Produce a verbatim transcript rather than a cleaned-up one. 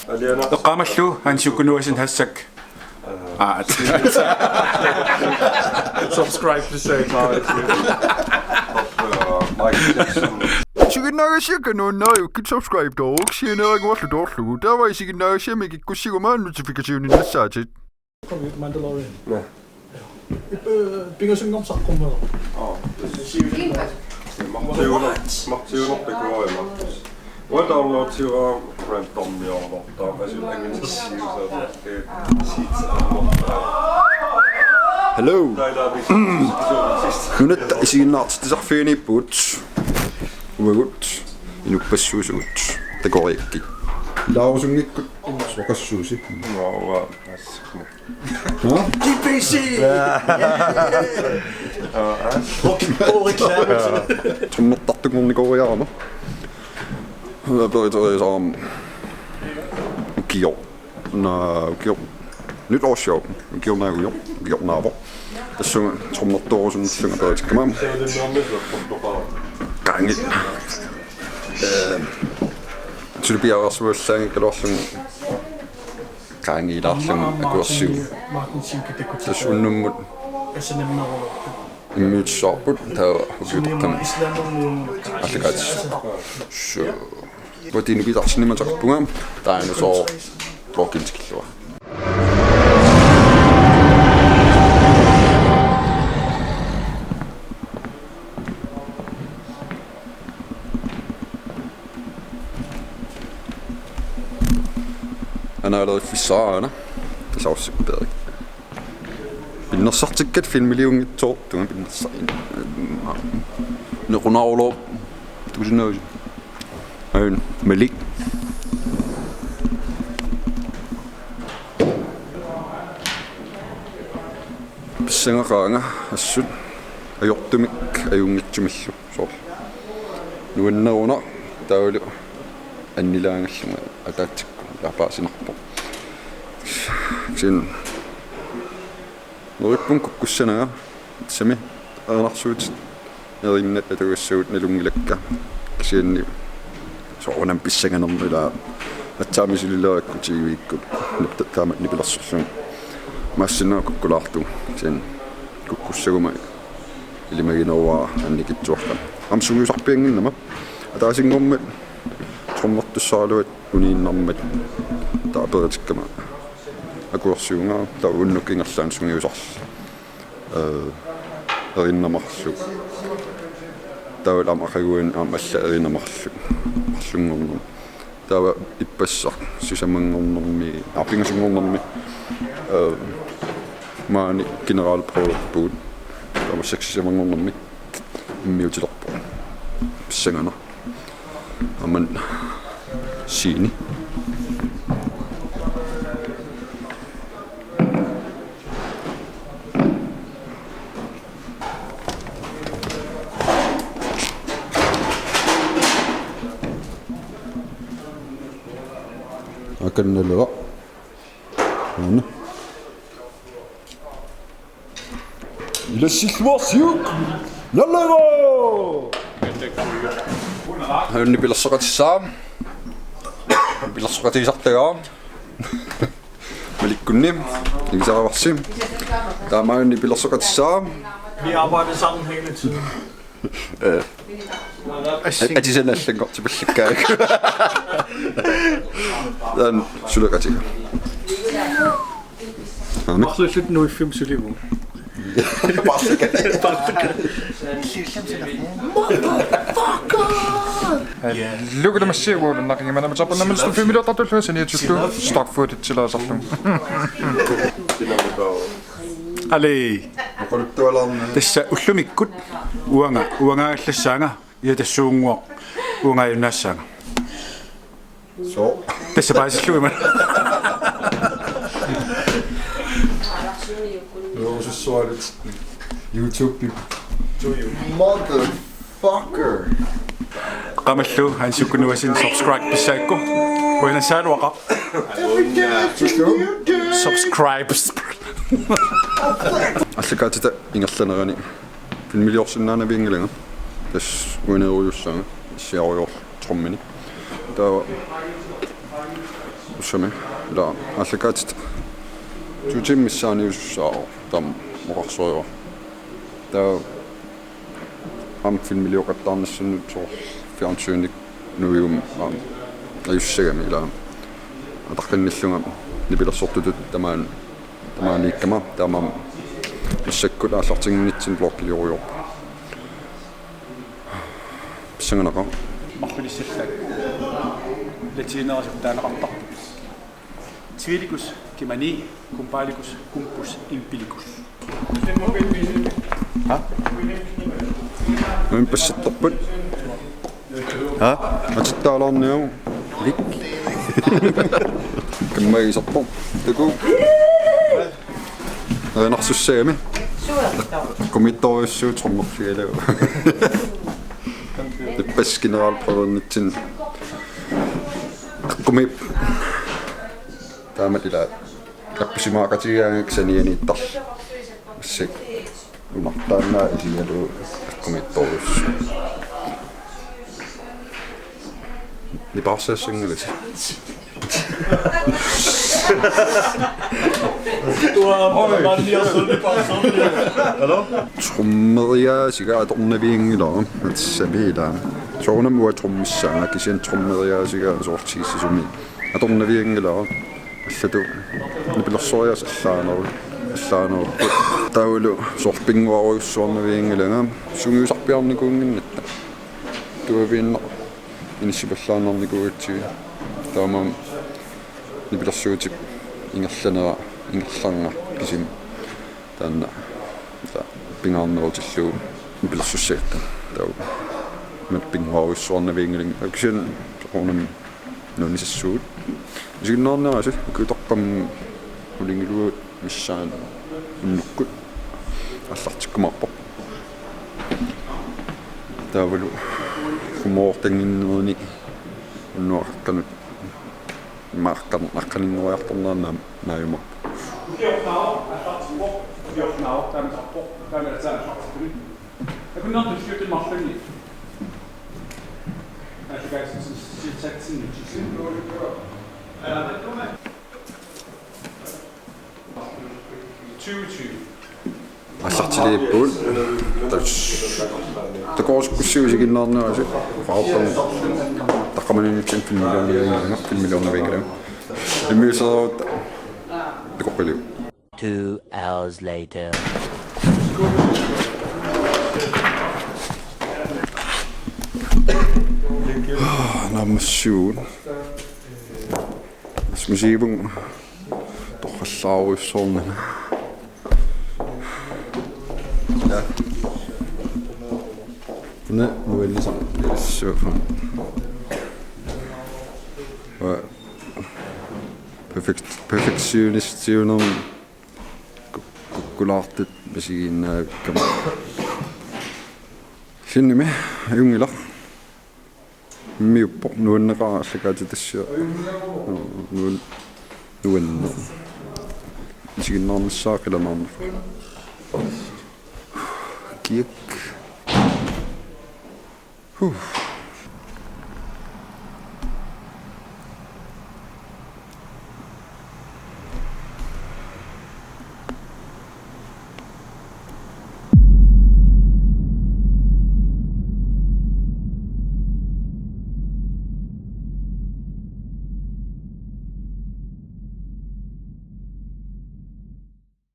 Eqqaamallu Hans Jukku Nuasin hashtag. Aa. Subscribe to say. Isiginnaagassiakka nuannariukkit subscribe-tooruk sianeeraguarlu toorlugu. Taava isiginnaagassiamik ikkussiguma notification-innassaatit. Mandalorian. Ja. Pingasunngormat saqqummerpoq. Martiuner, Martiuner pikuari Markus. Uanga downloadiuara randomiorlugu taava asu anginsiusaat. Hello. Nunatta isiginnaartitsisarfianiippugut. Uagut inuppassuusugut. Takoriakkit. Ilaarusunngikkut soqassuusi. Nå, uanga. Nå? G P C! Trommertartunngornikooriarama. Aperiterisaarama. Ukioq. Naa, ukioq. Nytårsshow. Ukioq naagujoq. Ukioq naavoq. Tassunga trommertoorusunnerlunga aperitikkama. Qaangiit. Ee, suli piareersuallaanngikkaluarlunga. Qaangiilaarlunga akuersiu. Tassa unnummut immiutissavarput taava ukiutoqqami aallakaatissaagut. Suu. Uanga T V-mi pilersinnimateqarpunga taanna soo Walking tikillugu. Anaaleriffissaarana tasaussipperik. Pinnersartikkat filmiliunngitsoortunga pinnersa-, nequnarulooq tukusinnaavisi. Aajuna Malik. Pissangaqaanga assut ajortumik ajunngitsumillu soorlu. Nuanneruna taavalu annilaangallunga ataatsikkut ilaa paasinarpoq. Kisianni neriuppunga kukkussananga tassami erinarsuutit erinnat atugassagut nalunngilakka kisianni soorunami pissanganermut ilaa aatsaat misililerakku T V-kkut nipta-, taamatut nipilersorlunga maassinnaavoq kukkulaartugut kisianni kukkussaguma ilimagineruara annikitsuarlunga. Aamma sungiusarpiannginnama ataasinngormat trommertussaraluat uniinnarmat taava aperitikkama akuersiugaara taava unnuk ingerlaannaq sungiusarlunga. Ee, erinnaat marluk. Taava aamma aqaguani aamma allat erinnaat marluk. Marlunngornermi. Taava ippassaq sisamanngornermi, aa, pingasunngornermi. Ee, maani generalprøverpugut. Taava massakkut sisamanngornermi immiutilerpoq. Pissanganaq. Aamma scene. Akannalera. Aana. Ilassilluarsiuk. Nalera! Aajuna pilersoqatissaa. Pilersoqatigisartagaa. Malikkunni. Igisaravarsi. Taava aajuna pilersoqatissaa. Vi arbejder sammen hele tiden. Ee. Assing. Atisanallanngortipallakkaak. Taanna suleqatiga. Aami. Marluulluta nuiffim sulimu. Paarlaka. Paarlaka. Motherfucker! Lukuta massi uulunnaqigimanami tappannamin stufimiliortartullu saniatuttu stock footage-ilaasarlugu. Ali. Oqaluttualaarnani. Tassa ullumikkut uanga, uangaagallassaanga, ja tassuunnguaq uangaajunnaassaanga. Soo. Tassa paasillugima. Nuusussualut YouTube. Mother Fucker. Qamallu Hans Jukku Nuasin subscribe pissagakku. Qujanassaagaluaqaaq. Subscribe. Aallakaatita ingerlanerani filmiliorsinnaanavianngilanga. Tassa uaneerujussaanga issiarujoorlu trommini. Taava Ussami, ila aallakaatitaq to timer missaaniusussaavoq taama oqarsorujuk. Taava aamma filmilioqattaarnissaanut soorlu fjernsyni nuium aamma ajussagami ila ataqqinnillunga nipilersortutut tamaan tamaaniikkama taamaammat massakkut aallartinnginnitsinni vloggiliorujussuuara. Pissanganaqaaq. Marlulissalluta. Latiinerisut taaneqartarput. Tvillikus, Kimani, Kumpaalikus, Kumpus, Impilikus. Ha? Nuin passittarput. Ha? Atittaalaarniu. Vik. Kammagisarpoq. Taku. Erinarsussagami. Eqqumiitsorujussuuvoq trommerfigalugu. Ippassaq generalprøvernitsinni. Eqqumiippoq. Taamatut ila. Appusimaaqatigigaangakkit sanianiittarlugu. Assik. Unartaannaa isigalugu eqqumiitsorujussuuvoq. Nipaarsiassanngilatit. Trommeriaasiga atornavianngilara, atisami ila. Soorunami uanga trommissaanga, kisianni trommeriaasiga soorlu tigusisumik atornavianngilara. Allatut nipilersoriaaseq allaaneru-, allaanerupput. Taavalu soorlu pinnguarujussuarnavianngilanga sungiusarpiarnikuunnginnatta. Tuaviinnaq inissipallaannarnikuugatsigit. Taamaammat nipilersuutip ingerlanera, ingerlanera kisimi. Taanna, ta-, pingaarnerutillugu nipilersussagatta. Taava. Imatut pinnguarujussuarnavianngilanga. Kisianni soorunami nuannisassuugut. Isiginnaarniarisi ukiutoqqami ulinngiluat missaani unnukkut aallartikkumaarpoq. Taavalu kumoortannginnerani unnuaq qanoq maarkan aqqaninnguariartornerani naajumaarpoq. Aallartiliippugut. Tas-, takorusukkut isiginnaarniarisi. Faarpan. Taqqamaniinitsinni filmiliornavianngilanga, filmiliornavianngilanga. Immiusereerutta. Takoqqiliuk. Two hours later. Naammassivugut. Asmisiivun torrallaarujussuarnanga. Una nuannisaq. Yes, sure. Perfekt-, perfektionistiunermi ku-, kukkulaartut misigiinnaavikkama. Sinnimi ajunngilaq. Immiuppoq nuanneqaaq aallakaatitassiaq. Nuan-, nuanneq. Isiginnaarnissaa qilanaarnarpoq. Kiak. Huh.